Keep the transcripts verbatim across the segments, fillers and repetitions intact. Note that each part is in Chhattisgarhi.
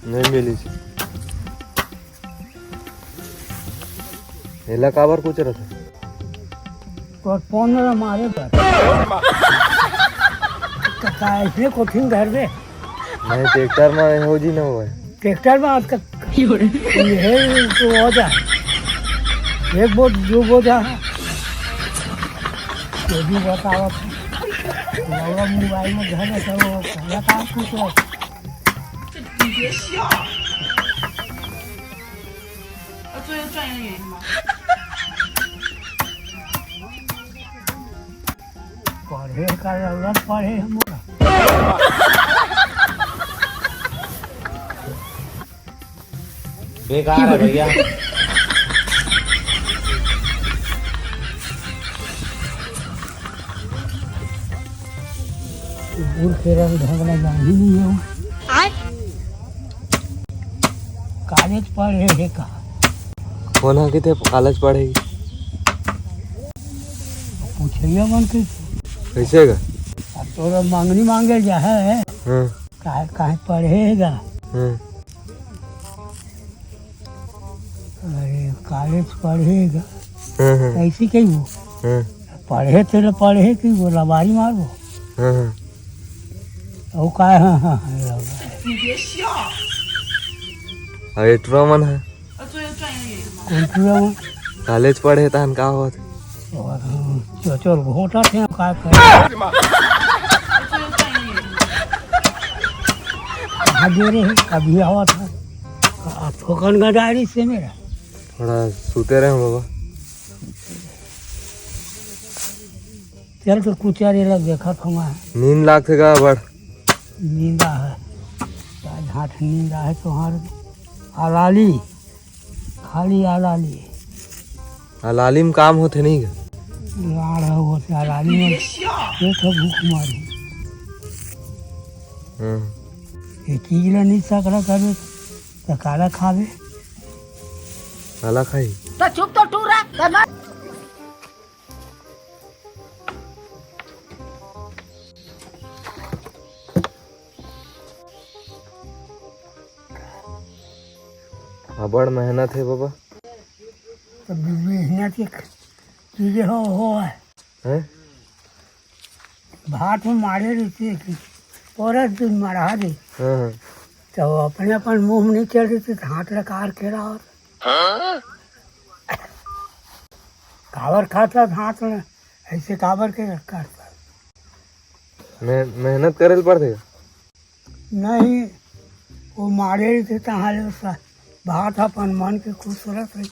नहीं मिलिस। एला काबर कुचरत हे? तोर फोन ला मारे बर। का, का ऐसने कोठिन धरबे? नहीं, ट्रैक्टर में हो जी न होय। ट्रैक्टर में आज तक ये तो हो जा। एक बोझ, दो बोझ आ। ये भी बताओ। मोबाइल में घर में सब वो पहला काम कुछ है। पढ़े का लल्लर पढ़े हम। बेकार है भैया। बूढ़ के रंग ढंग ला जान ही नहीं हो। कॉलेज पढ़े हे का? कोन ह किथे कॉलेज पढ़े? पूछैया मन के। कैसे का? अब तोरा मंगनी मांगे जा है। हाँ। काहे, काहे पढ़े हे गा? हाँ। अरे, कॉलेज पढ़े हे गा? हाँ, हाँ। ऐसी कही वो। हाँ। पढ़े थे ना, पढ़े कि वो लबारी मारबो। हाँ, हाँ। वो का, हाँ, हाँ, हाँ, लबारी। अरे, ट्रोमन है। कौन पूरा वो? कॉलेज पढ़े तहन का होत? और हम चोचोर घोटा थे, हम का करे? कहाँ दे रहे हैं? अभी आवा था। आ, थोकन का डायरी से मेरा। थोड़ा सूते रहे बाबा। चल तो कुचारे ला देखत हूँ मैं। नींद लागथे का बड़? नींदा है। आज हाथ नींदा है तोहार। आलाली। खाली आलाली। आलाली में काम होथे नहीं का? लाड़ है वो से आलाली में। ये तो भूख मारी। हाँ। ये चीज ला नहीं सकड़ा करे, तो काला खावे। काला खाई? तो चुप तो टूरा, तो मत। अबड़ मेहनत हे बाबा। तो मेहनत के चीजें हो, हो है। हैं? भात में मारे रहिथे कि औरत दिन मरा दे। हाँ, हाँ। तो अपने अपन मुंह में नहीं चल रही थी, तो हाथ लकार के रहा। काबर खाता हाथ में, ऐसे काबर के करता। मे-, मेहनत करे ल पड़थे का? नहीं, वो मारे रहिथे तहाँ ले सा-, बात अपन मन के खुश रहत रही।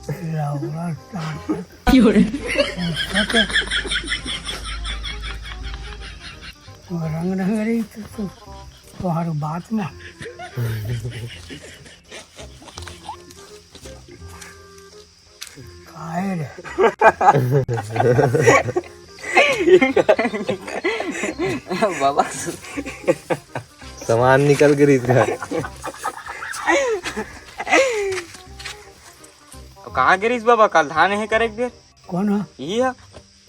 लौड़ा टांग। क्यों रे? वो रंग रंग रही तो, तो, तोहर बात में। काहे रे? बाबा। सामान निकल के रहिस का? कहाँ गिरिस बाबा? कल धान हे करे के बेर। कौन है? ये है।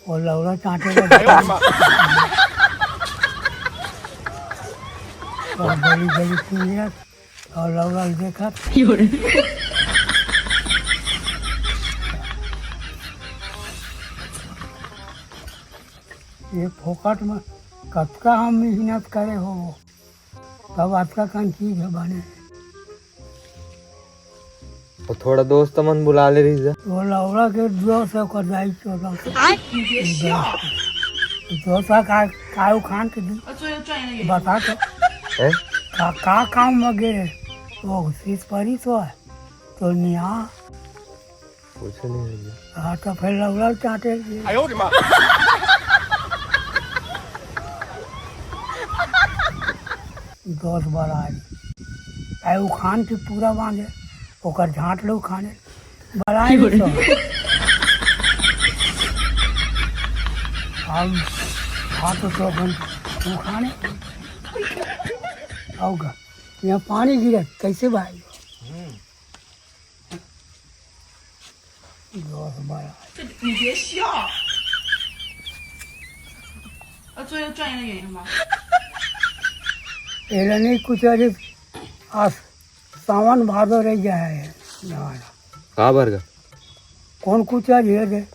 वो लौड़ा चाटे का। और बड़ी बड़ी चीज है। और लौड़ा देखत। ये फोकट में कतका हम मेहनत करे हो, तब अतका कन चीज है बने। वो थोड़ा दोस्त मन बुला ले रही जा। वो लौड़ा के दोस्त है, ओकर दाई चोदन। दोस्त का, का उखान के दी? बता तो। हैं? का, का काम में गे? वो सीत परी तो है। तो निया। कुछ नहीं भैया। हाँ, तो फिर लौड़ा चाटे के। दस बार आई। आए उखान के पूरा बांधे, ओकर झांट लो उखाने। बड़ा ही तो। हम हाथ तो अपन उखाने। आओगा। यहाँ पानी गिरे, कैसे भाई? दस बार आई। 你别笑。呃，作业转一个圆圆吧。 एला नहीं कुछ अरे आज सावन भादो रह गया है जमाना। का बर गा? कौन कुछ आज ये दे?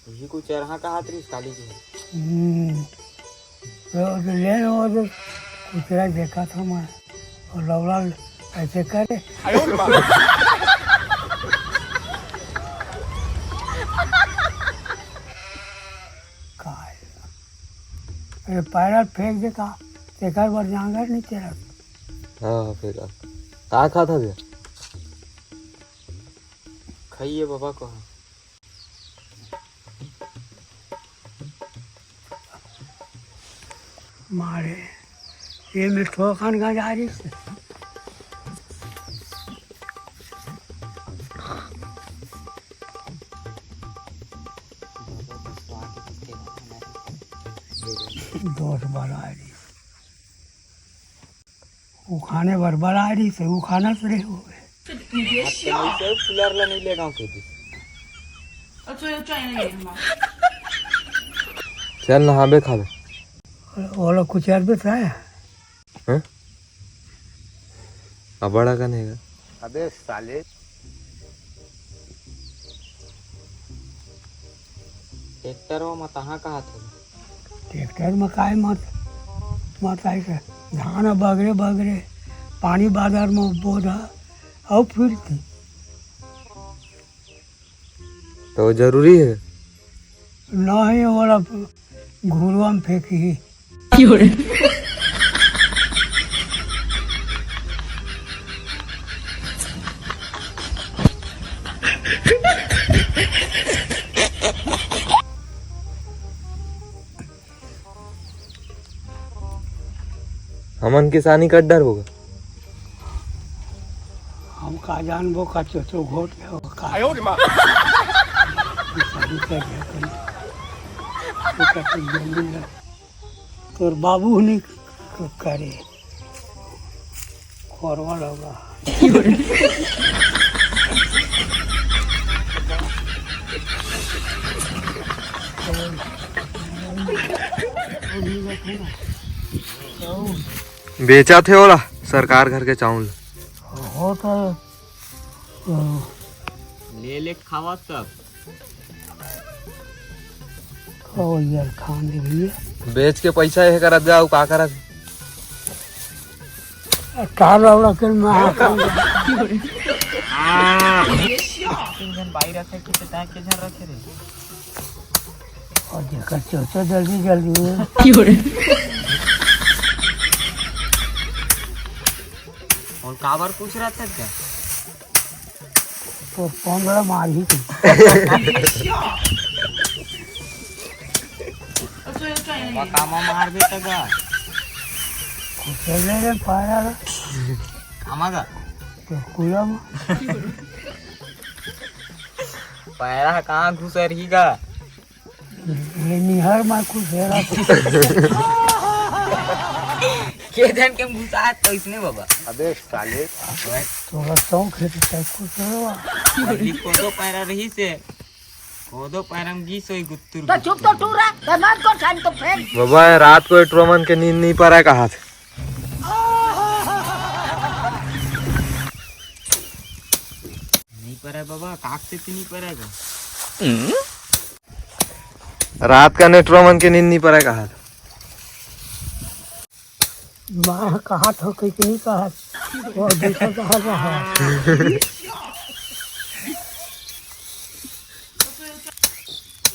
यही कुछ चरहा कहात रहिस काली जी। हम्म। तो, तो ले लो, वो जो कुचरा देखा था मैं, और लौड़ा ऐसे करे। काय? अरे, पैरा फेंक दे का, तेकर बर जांगर नहीं तेरा। हाँ, फेंका। का खाता बे? खाइए बाबा को। मारे, ये में ठोकन का जा रही से। दोस्त बना रही। वो खाने बर बड़ा रही से, वो खाना से रहे हो गए। अब तो नहीं से फुलर ला नहीं ले गाँव के दिस। अच्छा, ये चाहिए नहीं हमारा। चल नहाबे खाबे। ओला कुछ यार भी था। हैं? अबड़ा का नहीं गा। अबे साले। ट्रैक्टर वो मत कहाँ कहाँ थे? ट्रैक्टर में काय मत, मत आई से। धान बगरे बगरे, पानी बाजार में बोधा, और फिर थी। तो जरूरी है? नहीं, वाला घुरुआ में फेंकी। हमन किसानी कर डर होगा। हम का जानबो का चोचो घोट ले हो का। आयो रे माँ। किसानी कर डर करी। तो का तू जल्दी ले। तोर बाबू नहीं क-, करे। खोरवा लगा। बेचा थे ओला सरकार घर के चाउर। हो तो, ओ। ले ले खावा सब। खाओ यार, खान दे भैया। बेच के पैसा ये करत गा, अउ का करत? तार लौड़ा के मैं तीन जन बाई रखे के, तो तैं के झन रखे रे? और जेकर चोचो जल्दी जल्दी हो। और काबर पूछ रहा था क्या? तो कौन बड़ा मार ही थी। कामा मार बेटा का। कुछ ले रे पाया रे। कामा का? तो कुलम। पैरा कहाँ घुसर ही का? ये निहर में कुछ हेरा। के जन के घुसात तो इसने बाबा। अबे साले। तोरा शौक है तो सब कुछ हेरा। अभी कोदो पैरा रही से। कोदो पैरा में गीस होई गुत्तुर तो चुप तो गुत्तुर। टूरा, दमाद को खान तो फेंक। बाबा, रात को एटरो मन के नींद नहीं परा कहा थे। नहीं परा बाबा, काक से तो नहीं परा का? रात का नेटरो मन के नींद नहीं परा कहा थे। मैं कहा था कि नहीं कहा, वो दूसरा कहा रहा।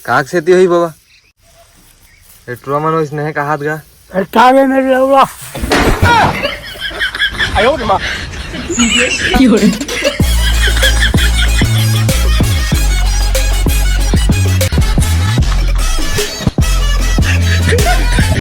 काक से ती होई बाबा। एटरो मन वइसने हे कहात गा। अरे का रे मेरे लौड़ा। आयो रे माँ।